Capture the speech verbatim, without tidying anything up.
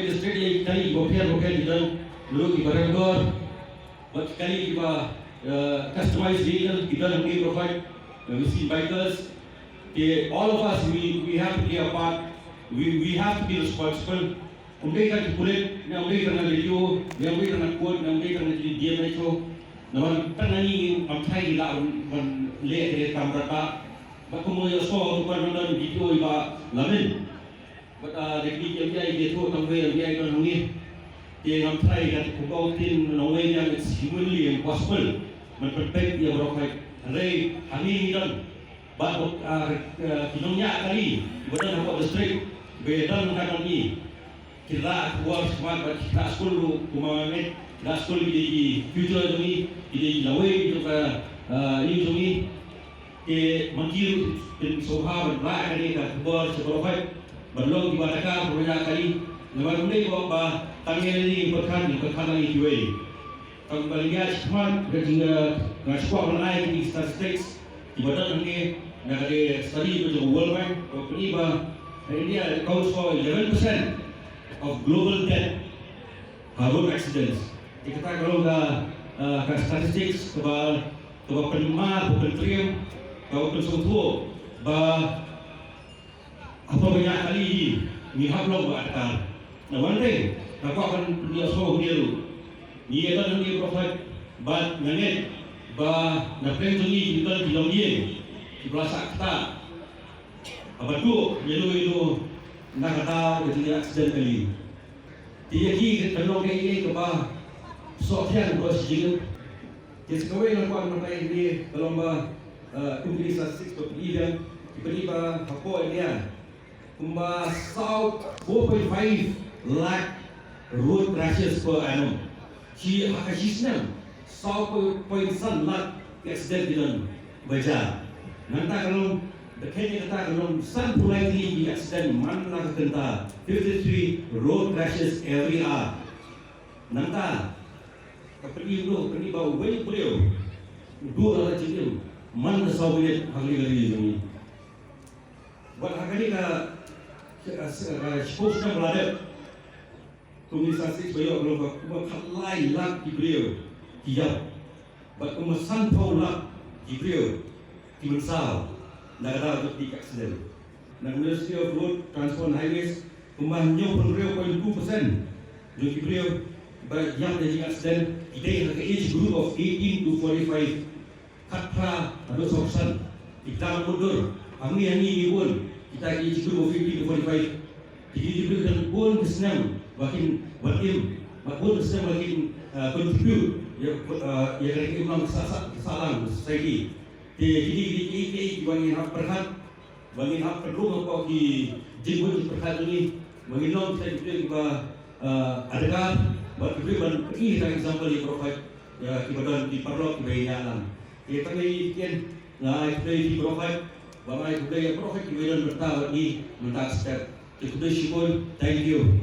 District ïa ki kali bapher bapher ki don, ruh ki ba rem dor, bad ki kali ki ba uh, customized vehicle, ki don hangne provide, uh, we see bikers. They, all of us, we, we have to play a part. We, we have to be responsible. Um dei tang ki pulit, ne um dei tang na D T O, ne um dei tang na court, ne um dei tang na D M H O. Namar tang na ngi ngam tharai ngi lah ban leh te kam rata. Ba kum ïohsngew tu ban don D T O iba lamin. But uh, the key M P I ke tu tang wei M P I don hangne. Te ngam tharai ka tu kong tin nong wei yang it's humanly impossible. Man pynpeit ïa baroh kai. Hynrei hangne ngi don. Bad uh, uh, ki nongñiah kali ba don hapoh district ba don ka nong ngi. Ki la khubor smat bad ki la skul ruh kumba ngi. Ki la skul ki dei ki future jong ngi, ki dei ki lawei jong ka uh, ïing jong ngi. Te ma ki ruh kin sngewbha ban rah kane ka khubor sha baroh khoit ban long kiba takar ba ñiah kali. Namar ym dei ba tang ïa lade ngin pyrkhat, ngin pyrkhat lang ïa kiwei. Tang ba lynñiah shi khmat ka jing, eh, nga shu kwah ban ai kine ki statistics kiba don hangne na ka study ba jong ka World Bank ba pyni ba ha India accounts for eleven percent of global death ha road accidents. Te kata ka long ka, eh, ka statistics kaba, kaba pynmar, kaba pyntriem, kaba pynsngewthuh ba haba ba ñiah kali hi ngi hap long ba atkar. Na one thing nga kwah ban pynïasoh hangne ruh, ngi ïa don hangne baroh khoit bad nga ngeit ba na pdeng jong ngi ki don ki longïing kiba la sah kata. Haba duh ïano ïano na kata ka jingïa accident kali. Te ïa ki ka long kaei kaei kaba soh thiang ba shi jingim. Te sa kawei nga kwah ban batai hangne ka long ba, eh, kum kine ki statistics ba phi ïohi, ki pyni ba hapoh India kumba saw, four point five lakh road crashes per annum. Shi ha ka shi snem saw point san lakh ki accident ki don ba jia. Nangta ka long, da kane kata ka long sanphew lai tylli ki accident man la ka kynta, fifty-three road crashes every hour. Nangta ka pyni ruh, pyni ba uwei u briew u duh la ka jingim man la saw minit ha ka ri ka ri jong ngi. Bad ha kane ka, ka, ka, ka shiphew snem ba la dep, kum ki statistics ba ïoh ka long ba kumba khatlai lak ki briew ki ïap. Bad kumba sanphew lak ki briew ki mynsaw na ka daw jong ki accident. Na ka Ministry of Road Transport and Highways, kumba hynñiewphew hynriew point two percent jong ki briew ba ïap da ki accident ki dei ha ka age group of eighteen to forty-five. Khatphra haduh sawphew san. Ki dang mutdur. Hangne hangne ngi bun kita ki age group of fifty to forty-five. Ki age group dang bun ki snem ba kin wan im, ba bun ki snem ba kin, uh, contribute ïa, uh, ïa ka imlang sah, sah, sahlang society. Te kine ki dei ki, ki, ki ba ngin hap pyrkhat. Ba ngin hap pynrung hapoh ki jingmut jingpyrkhat jong ngi, ba ngin long kita ki briew kiba, eh, adkar bad ki briew ban pyni kita example ïa baroh khoit, ïa kiba don ki paralok kiba ïalam. Ïa tang ïa ki ktien, nga ai khublei ïa ki baroh khoit, ba nga ai khublei ïa baroh khoit kiba don bynta bad ngi mynta ka step. Te khublei shibun, thank you.